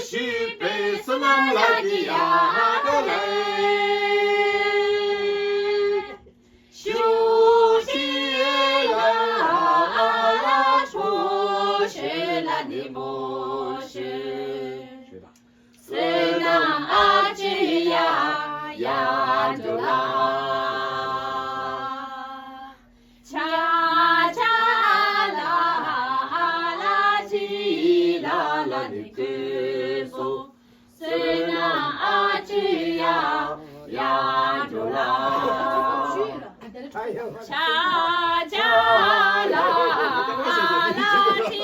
ཞུས་པའི་བསོད་ནམས་ལ་གི་ཡ་ཧ་ད་ལེ། ཞུ་ཞི་ལ་ཨ་ལ་ཆོ་ཞེ་ལ་ནི་མོ་ཞེ། བསོད་ནམས་ཨ་ཅི་ཡ་ཡ་འགྲོ་ལ། ཆ་ཆ་ལ་ཨ་ལ་ཅི་ལ་ལ་ནི་ཀུ་སོ། བསོད་ནམས་ཨ་ཅི་ཡ་ཡ་འགྲོ་ལ། ཆ་ཆ་ལ་ཨ་ལ་ཅི་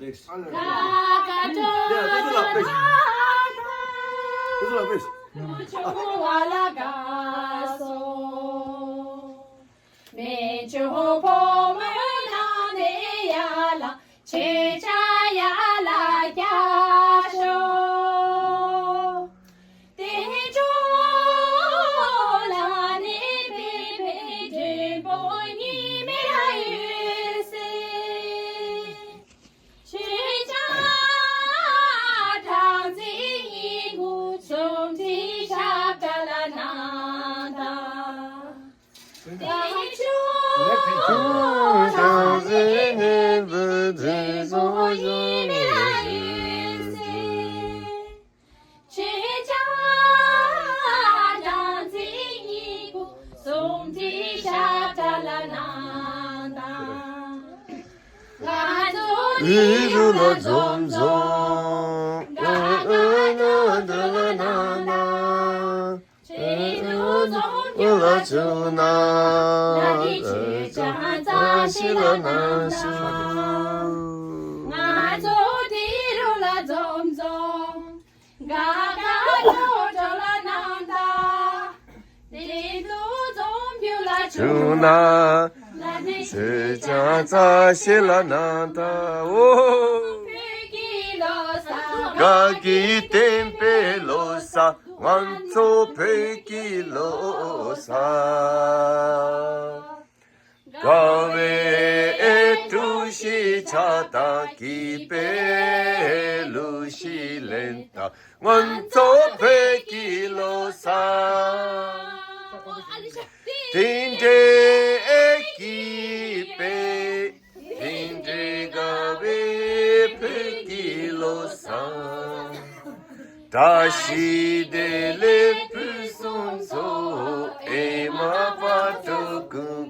Next. Next.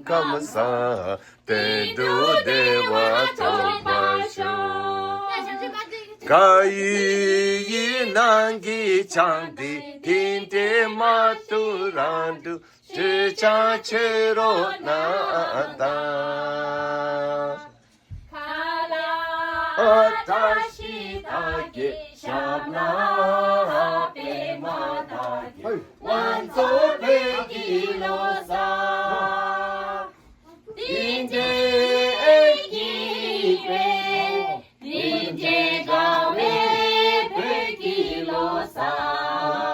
ཁམས་བཟང་། དོན་དུ་བདེ་བ་ཐོབ་པར་ཤོག། སྐུ་ཡི་ནང་གི་ཆང་འདི་དེ་འདྲའི་མ་ཐུ་རང་དུ་ཆོས་ཆང་མཆོད་རོགས་གནང་དང་། ཨ་བཀྲ་ཤིས་དག་གེ་ཞབས་ལ་པད་མ་དག་གེ། ང་ཚོ་བོད་ཀྱི་ལོ་གསར། དེ་འདྲའི་སྐྱིད་པའི། དེ་འདྲའི་དགའ་བའི་བོད་ཀྱི་ལོ་གསར།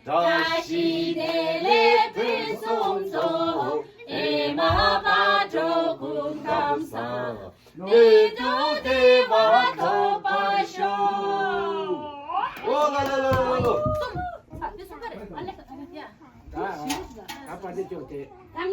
བཀྲ་ཤིས་བདེ་ལེགས་ཕུན་སུམ་ཚོགས། ཨེ་མ་བག་དྲོ་སྐུ་ཁམས་བཟང་། དོན་དུ་བདེ་བ་ཐོབ་པར་ཤོག། ཨོ་ལ་ལ་ལ་ལ་ལ། ད་ད་པ་འདི་ཅོག་དེ། ཨ།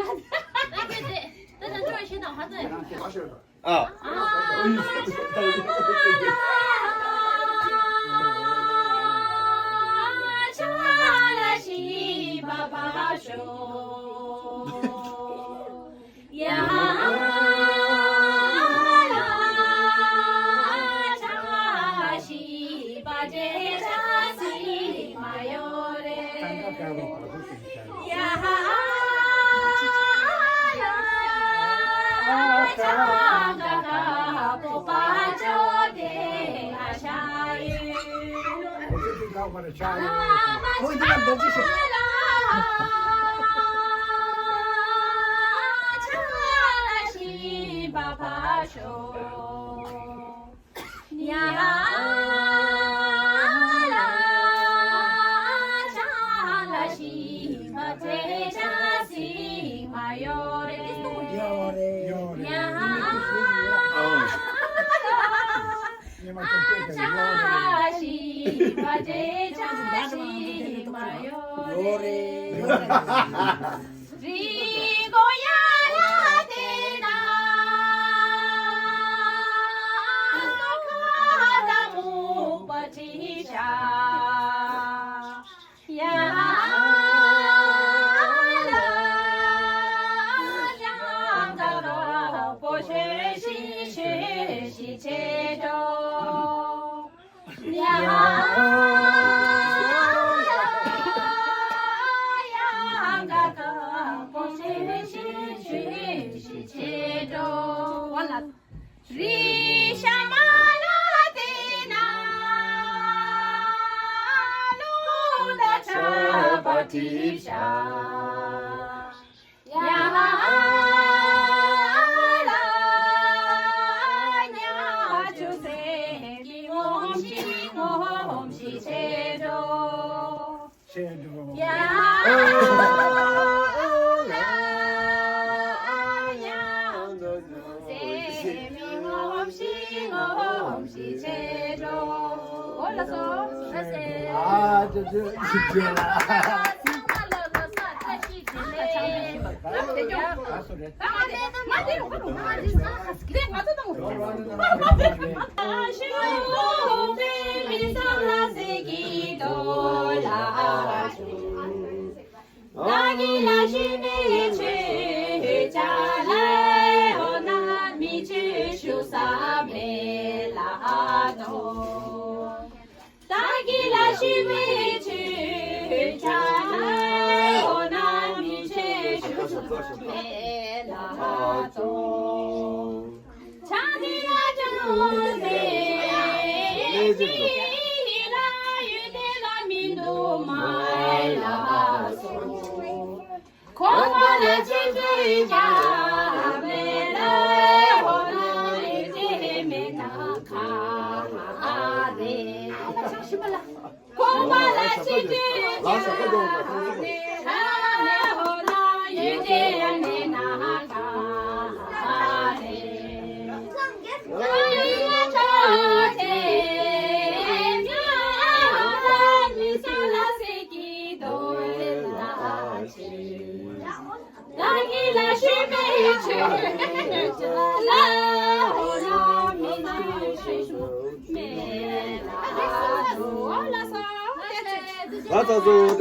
That's all.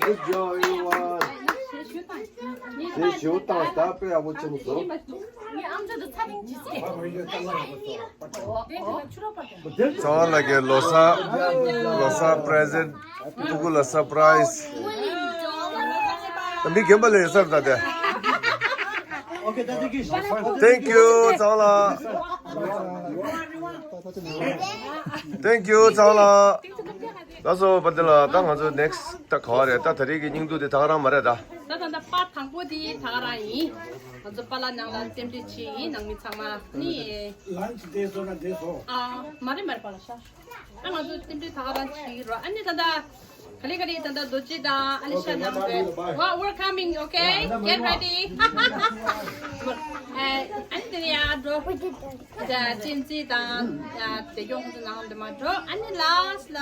Good job, everyone. དེ་ཞེའུ་བཏང་ད་དཔེ་ཡག་པོ་བྱུང་སོང་། ངའི་ཨམ་ཅོག་ཏུ་ཚ་ཐིང་ཇི་སེ། ཚང་མ་ལ་གི་ལོ་གསར་ལོ་གསར་པི་རེ་ཟེན་ཊི། ཕྲུ་གུ་ལ་སར་པི་རའི་ཛི། མི་རྒན་པ་ལས་སར་ད་དེ། Thank you ཚང་མ་ལ། Thank you ཚང་མ་ལ། ལགས་སོ། བ་འདི་ལ་ད་ང་ཚོ་ནེག་སི་ཊི་ད་ག་བ་རེད། ད་ད་རེས་ཀྱི་སྙིང་བསྡུས་དེ་ད་ག་རང་མ་རེད་ད། ད་ད་ད་པར་དང་པོ་དེ་ད་ག་རང་ཡིན། ང་ཚོ་པཱ་ལགས་ནང་ལ་རྟེན་འབྲེལ་བྱས་ཡིན། ནང་མི་ཚང་མ་ནི། ལན་ཅི་དེ་སོ་ན་དེ་སོ། ཨ་མ་རེད་མ་རེད། པཱ་ལགས་ཤ། ཨ་ང་ཚོ་རྟེན་འབྲེལ་ད་ག་རང་བྱས་རོགས། ཨ་ནི་ད་ད་ག་ལེ་ག་ལེ་ད་ད་རྡོ་རྗེ་དང་ཨ་ལི་ཤ་ནང་བས། Well, we're coming, okay? Get ready. ཨ་ནི་དེ་ནས་ཡར་འགྲོ། ཅིན་ཙི་དང་དེ་གྱོང་ཁོང་ཚོ་ནང་དུ་མ་འགྲོ། ཨ་ནི་ལཱ་སི་ལ་ང་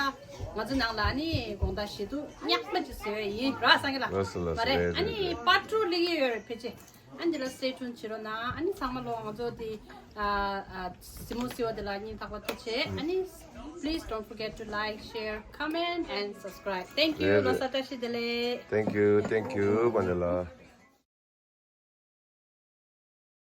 ཚོ་ནང་ལ་ཨ་ནི་དགོང་དག་བཞེས་སྡོད་ཉག་མ་ཅིག་བཟོས་ཡིན་ར། སངས་རྒྱས་ལ་ལགས་སོ་ལགས་སོ། མ་རེད། རེད་ཨ་ནི་རེད་རེད། པར་ཊུ་སླེབས་ཀྱི་ཡོད་རེད་ཕལ་ཆེར། ཨ་ནི་དེ་ལ་སི་ཊེ་ཊུན་བྱེད་རོགས་གནང་། ཨ་ནི་ཚང་མ་ལོ་ང་ཚོ་དེ་ཨ་ཨ་གཟིགས་མོ་བཟོས་པ་དེ་ལ་སྙིང་ཐག་པ་ཐུགས་རྗེ་ཆེ། ཨ་ནི་please don't forget to like, share, comment and subscribe. Thank you. རེད་རེད། ལོ་གསར་བཀྲ་ཤིས་བདེ་ལེགས། Thank you, thank you བ་འདི་ལ།